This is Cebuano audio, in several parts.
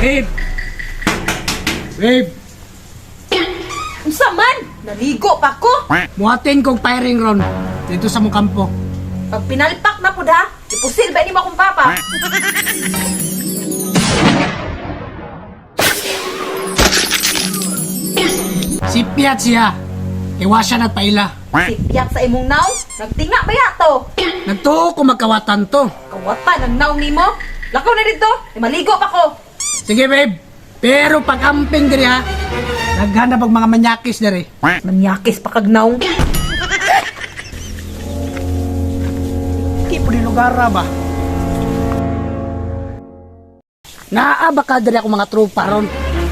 Babe! Babe! Unsa man? Naligo pa ko. Muhatin kong firing ron dito sa mong kampo. Pag pinalpak na pud ha, ipusil ba ni mo akong papa? Sipiat siya. Iwa siya nagpaila. Sipyat sa imong naw, nagtinga ba ya to? Nagtuo ko magkawatan to. Kawatan ang naw nimo. Lakaw na dito, eh, maligo pa ko. Sige babe, pero pag amping diri ha, naghanap og mga manyakis diri. Manyakis pa kag naw. Di po di lugar ra ba? Naa ba ka diri ako mga tropa ron?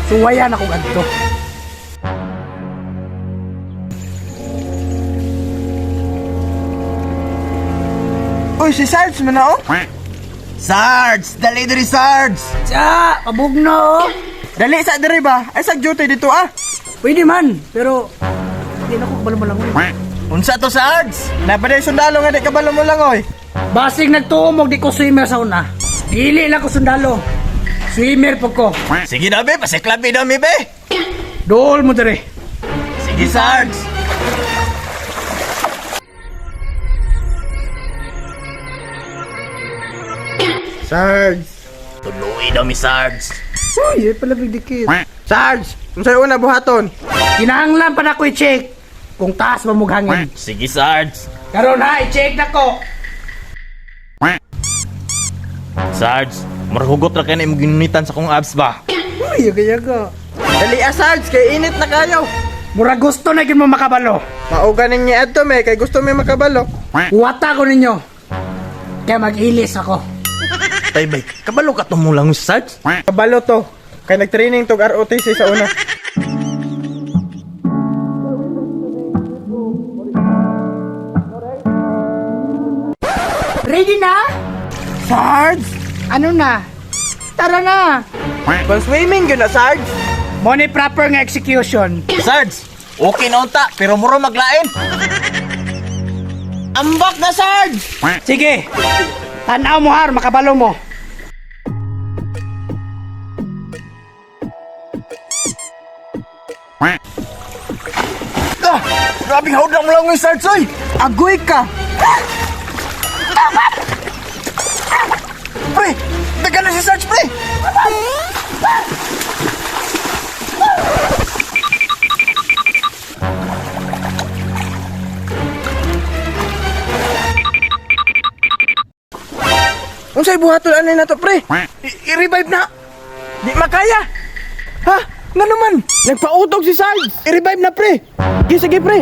Suwayan ako gadto. Uy, si Sarge man na oh. Sarge! Dali diri, Sarge! Sa, pabugno. oh. Dali sa diri ba? Ay sa duty dito ah. Pwede man, pero hindi na ko kabalo mo lang. oy. Unsa to, Sarge? Napaday sundalo nga di kabalo mo lang oy. Basig nagtuo mo, di ko swimmer sa una. Dili lang ko sundalo. Swimmer po ko. Sige na, be. Pasiklabi na mi, be. Dool mo diri. Sige, Sarge. Sarge. Tuloy na mi, Sarge. Uy, ay pala big dikit. Sarge, unsay una buhaton? Kinahanglan pa na ko i-check kung taas ba mong hangin. Sige, Sarge. Karon ha, i-check na ko. Sarge, marhugot ra kay na imong ginunitan sa kong abs ba? Uy, kaya ka. Dali ah Sarge, kay init na kayo. Mura gusto na gyud mo makabalo. Mao ganing niya adto me kay gusto mi makabalo. Wata ko ninyo. Kaya mag-ilis ako. Tay, bay, kabalo ka tumulang, Sarge. Kabalo to. Kay nagtraining tog ROTC sa una. Ready na? Sarge, Ano na? Tara na! pang swimming gyud na Sarge. Money proper nga execution. Sarge, okay na unta, pero muro maglain. Ambak na Sarge. Sige. Tanaw mo har, makabalo mo. Ah, grabing hawd lang mo lang, Sarge, oy. Agoy ka. Pre, daga na si Sarge, pre. Unsay buhaton ani nato pre? I-revive na. Di makaya. Ha? Nga naman? Nagpautog si Sarge. I-revive na pre. Sige, sige pre.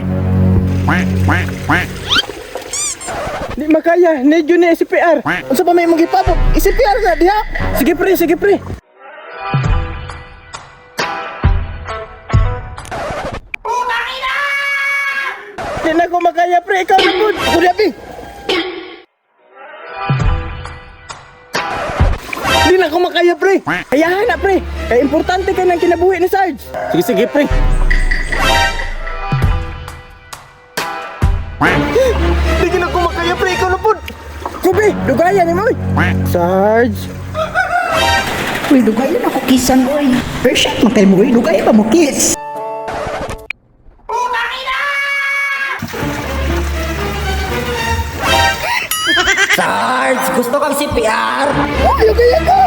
Di makaya. Need yun ni SPR. Unsa pa may imong gipabot? SPR na diha. Sige pre, sige pre. Di na ko makaya pre. Ikaw na pud. Ako di, abi. Di na ko makaya pre. Kayahan na pre. Kay importante kay nang kinabuhi ni Sarge. Sige, sige, pre. Di na ko makaya pre. Ikaw na pud. Kubi, dugayan ni mo. oy. Sarge. Uy, dugayan ako kisan, oy. Perfect man kay mo, oy. Dugayan pa mo kiss. Sarge, gusto kang CPR? Uy, dugayan ka!